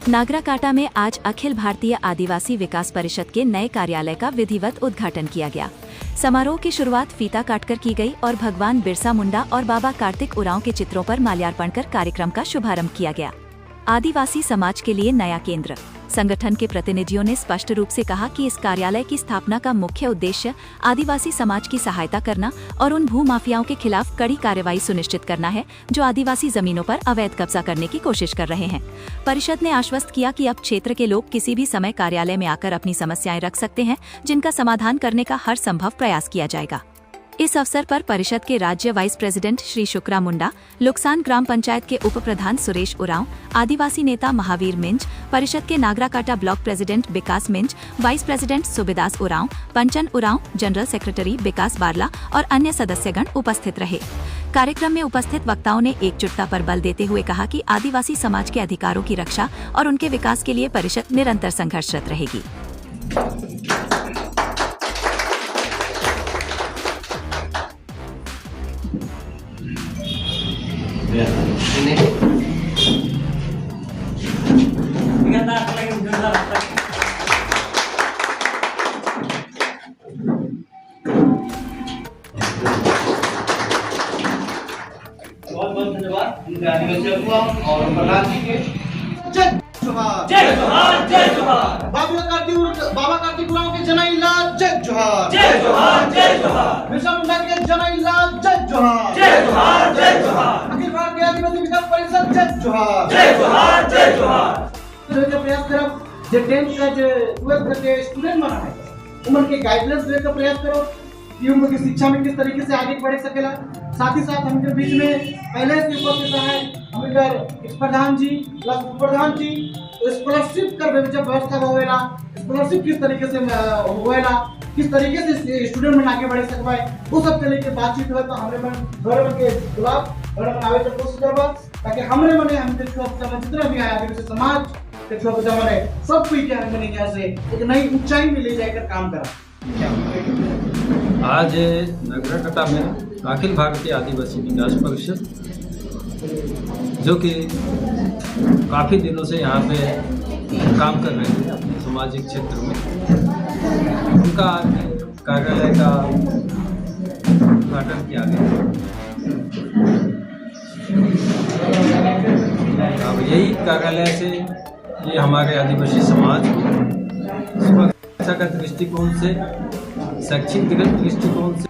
नागराकाटा में आज अखिल भारतीय आदिवासी विकास परिषद के नए कार्यालय का विधिवत उद्घाटन किया गया। समारोह की शुरुआत फीता काटकर की गई और भगवान बिरसा मुंडा और बाबा कार्तिक उरांव के चित्रों पर माल्यार्पण कर कार्यक्रम का शुभारंभ किया गया। आदिवासी समाज के लिए नया केंद्र। संगठन के प्रतिनिधियों ने स्पष्ट रूप से कहा कि इस कार्यालय की स्थापना का मुख्य उद्देश्य आदिवासी समाज की सहायता करना और उन भू माफियाओं के खिलाफ कड़ी कार्रवाई सुनिश्चित करना है, जो आदिवासी जमीनों पर अवैध कब्जा करने की कोशिश कर रहे हैं। परिषद ने आश्वस्त किया कि अब क्षेत्र के लोग किसी भी समय कार्यालय में आकर अपनी समस्याएं रख सकते हैं, जिनका समाधान करने का हर संभव प्रयास किया जाएगा। इस अवसर पर परिषद के राज्य वाइस प्रेसिडेंट श्री शुक्रा मुंडा, लुकसान ग्राम पंचायत के उप प्रधान सुरेश उरांव, आदिवासी नेता महावीर मिंज, परिषद के Nagrakata block president Vikas Minj, vice president Subidas Oraon, Panchan Oraon, general secretary विकास बारला और अन्य सदस्यगण उपस्थित रहे। कार्यक्रम में उपस्थित वक्ताओं ने एकजुटता पर बल देते हुए कहा कि आदिवासी समाज के अधिकारों की रक्षा और उनके विकास के लिए परिषद निरंतर संघर्षरत रहेगी। बहुत बहुत धन्यवाद उनके आदिवासी अगुआ और प्रधान जी के। जय जोहार। जय जोहार, जय जोहार। बाबा कार्तिक उरांव के जनैला जय जोहार। जय जोहार, जय जोहार। बिरसा मुंडा के जनैला जय जोहार। जय जोहार, जय जोहार। अखिल भारतीय आदिवासी विकास परिषद जय जोहार। जय जोहार, जय जोहार। के प्रयास करब जे 10th का, जे 12th का जे स्टूडेंट बना है, उमन के गाइडलाइंस देने का प्रयास करो कि उनकी शिक्षा में किस तरीके से आगे बढ़ सकेला। साथ ही साथ हमके बीच में पहले से उपस्थित है हमके प्रधान जी प्लस उप प्रधान जी। स्कॉलरशिप कर जब व्यवस्था होवेला, स्कॉलरशिप किस तरीके से होवेला, किस तरीके से स्टूडेंट में आगे बढ़ सकबा, वो सब के लेके बातचीत हुए, तो हमरे मन घर मन के गुलाब घर मन आवे के कोशिश करबा, ताकि हमरे मने हमके छुआ बच्चा जितना भी आया, आदिवासी समाज के छुआ बच्चा मने सब कोई के हमने यहाँ से एक नई ऊंचाई में ले जाकर काम करा। आज नगराकाटा में अखिल भारतीय आदिवासी विकास परिषद, जो कि काफ़ी दिनों से यहाँ पे काम कर रहे हैं अपने सामाजिक क्षेत्र में, उनका आज कार्यालय का उद्घाटन किया गया। अब यही कार्यालय से ये हमारे आदिवासी समाज को सुरक्षा का दृष्टिकोण से, शैक्षिक दृष्टिकोण से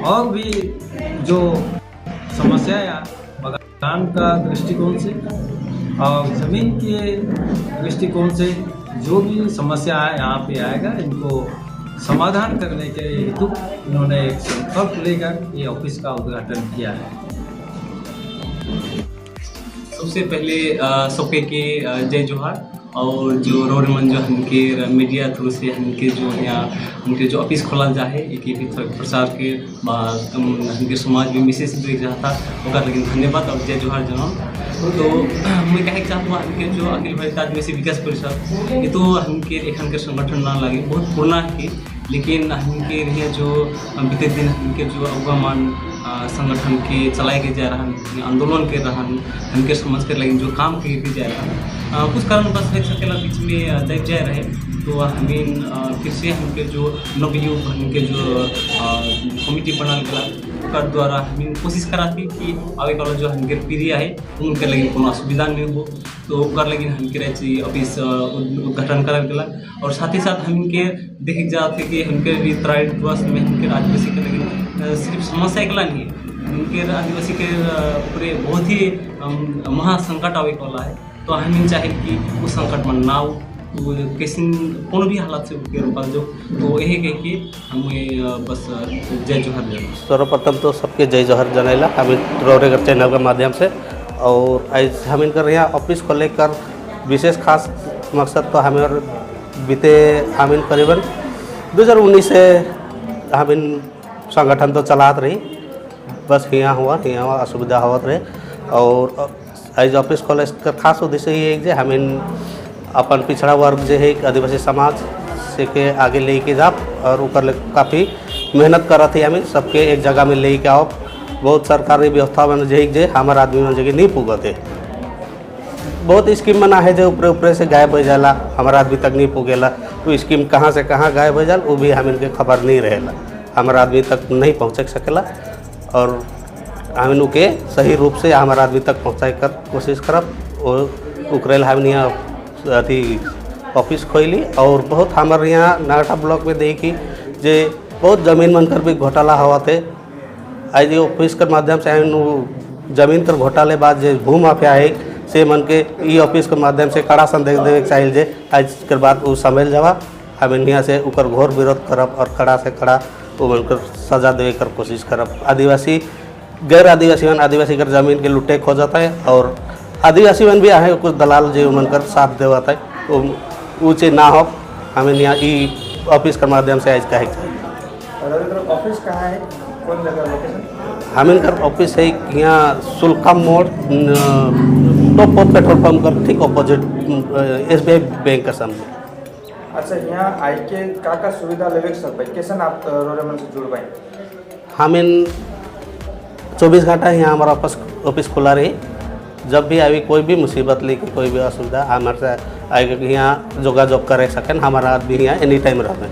और भी जो समस्याएं बगान का दृष्टिकोण से और ज़मीन के दृष्टिकोण से जो भी समस्या है यहाँ पे आएगा, इनको समाधान करने के हेतु इन्होंने एक संकल्प लेकर ये ऑफिस का उद्घाटन किया है। सबसे पहले सबके के जय जोहार। और जो रोड मन जो हमके मीडिया थ्रू से हमके जो यहाँ हमके जो ऑफिस खोला जा है, एक भी प्रसार के हमके समाज में मैसेज देख रहा था ओकर लेकिन धन्यवाद और जय जोहार जनाब। तो मैं कहे चाहूँगा, हमके जो अखिल भारतीय आदिवासी विकास परिषद, ये तो हमके एखन के संगठन ना लगे, बहुत पुराना है, लेकिन हमके यहाँ जो बीते दिन हमके जो अगुआ संगठन के चलाए के जा रहा, आंदोलन के रहन, हमके समझ कर लेकिन जो काम के भी जा रहा, कुछ कारणवश हो सकेला बीच में दब जाए रहे, तो हमें फिर से हमके जो नवयुग हमके जो कमिटी बनाल गया, ओकर द्वारा हमें कोशिश कराती कि आगे वाला जो हमके पीढ़ी है उनके लगे कोनो असुविधा नहीं हो, तो ओकर लगे हमके रहे ऑफिस उद्घाटन करल गया। और साथ ही साथ हमके देखे जाते कि हमके भी तराई डुआस में हमके आदिवासी के लगे सिर्फ समस्या एकला नहीं है, उनके आदिवासी के ऊपर बहुत ही महासंकट आवे वाला है। तो हम चाहे कि उस संकट में ना हो, तो कैसे कोनो भी हालात से उनके रोकल जो, तो यही कह के हम बस जय जोहार जनाब। सर्वप्रथम तो सबके जय जोहार जनैला हम रोरेगर चैनल के माध्यम से। और आज हम इनकर यहाँ ऑफिस को लेकर विशेष खास मकसद तो हमें बीते हम इन करीबन 2019 से हम इन संगठन तो चलात रही, बस हियाँ हुआ असुविधा होत रहे। और आज ऑफिस खोले का खास उद्देश्य ये है कि हम इन अपन पिछड़ा वर्ग जो है आदिवासी समाज से के आगे लेके जा और ऊपर ले काफ़ी मेहनत करत है। हमें सबके एक जगह में लेके आओ, बहुत सरकारी व्यवस्था में जे हमार आदमी में जगह नहीं पुगत है। बहुत स्कीम बना है जो ऊपरे ऊपरे से गायब हो जाला, हमारा आदमी तक नहीं पुगेला। वो स्कीम कहाँ से कहाँ गायब हो जाला, वो भी हम इनके खबर नहीं रहेला, हमारा आदमी तक नहीं पहुँच सकेला। और हम के सही रूप से हमारा आदमी तक पहुँचाए कर कोशिश करब और ओकरे ला हम यहाँ अथी ऑफिस खोली। और बहुत हमारे यहाँ नाटा ब्लॉक में देखी जे बहुत जमीन मन कर भी घोटाला हुआ थे। आज ये ऑफिस के माध्यम से हम उ जमीन कर घोटाले बाद जे भू माफिया है से मन के ई ऑफिस के माध्यम से कड़ा संदेश देवे के चाहिए जे आज के बाद वो संभल जावा। हम यहाँ से ओकर घोर विरोध करब और कड़ा से कड़ा वो उनकर सजा देवे कर कोशिश करब। आदिवासी, गैर आदिवासी मन आदिवासी कर जमीन के लुटे खोजत है और आदिवासी मन भी आहे कुछ दलाल जे मन कर साथ देवत है, वो ऊँचे ना हो, हमें यहाँ ई ऑफिस के माध्यम से आज कहे के चाही। और ऑफिस कहाँ है, कौन जगह, लोकेशन? हमिन कर ऑफिस है यहाँ सुल्का मोड़, टॉप ऑफ पेट्रोल पंप कर ठीक ऑपोजिट, एसबीआई बैंक के सामने। अच्छा, यहाँ आई के का का सुविधा लेवे के सकबै, कैसन आप रोरे मन से जुड़ पाए? हमिन 24 घंटा यहाँ हमारा ऑफिस ऑफिस खुला रही। जब भी आई कोई भी मुसीबत लेके, कोई भी असुविधा, हमारे से आए के यहाँ जोगाजोग करे सकें। हमारा आदमी यहाँ एनी टाइम रहे।